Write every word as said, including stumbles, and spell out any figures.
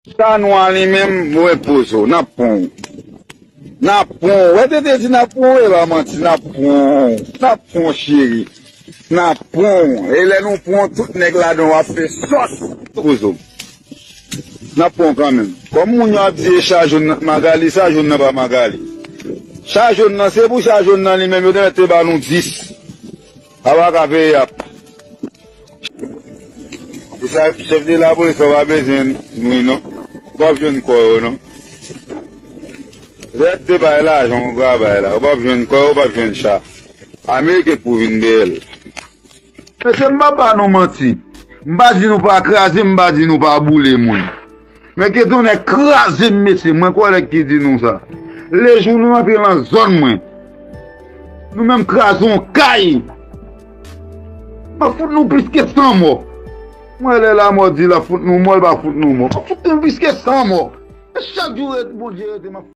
Tanwa li menm, mwen poze w, n ap pran w. N ap pran w. Wè, te te di n ap pran w, e pa manti, n ap pran w. N ap pran w, cheri. N ap pran w. E lè nou pran w, tout nèg ladan w ap fè sòs. Poze w. N ap pran w kanmenm. Kòm moun yo ap di e cha jòn nan Magali, cha jòn nan pa Magali. Cha jòn nan, se pou cha jòn nan li menm, yo te mèt te ba nou dis. A pa ka peye ap. E sa, chèf de lapolis la pa bezwen nou non. Ou p ap jwenn kò yo non. Lè te bay lajan, ou travay la, ou p ap jwenn kò yo, ou p ap jwenn cha. Ameriken k pou vin dèyè l. Mesye, m pa ba nou manti. M pa di nou pa kraze, m pa di nou pa boule moun. Men ke tonè kraze m, mesye, mwen kwè nèg ki di nou sa. Lejou nou antre nan zòn mwen, nou menm kraze yon kay. M ap fout nou plis ke san mò. Mwen lè lamò di l ap fout nou mò, l pa fout nou mò. M ap fout nou plis ke san mò. Chak jou Bondye rete, m ap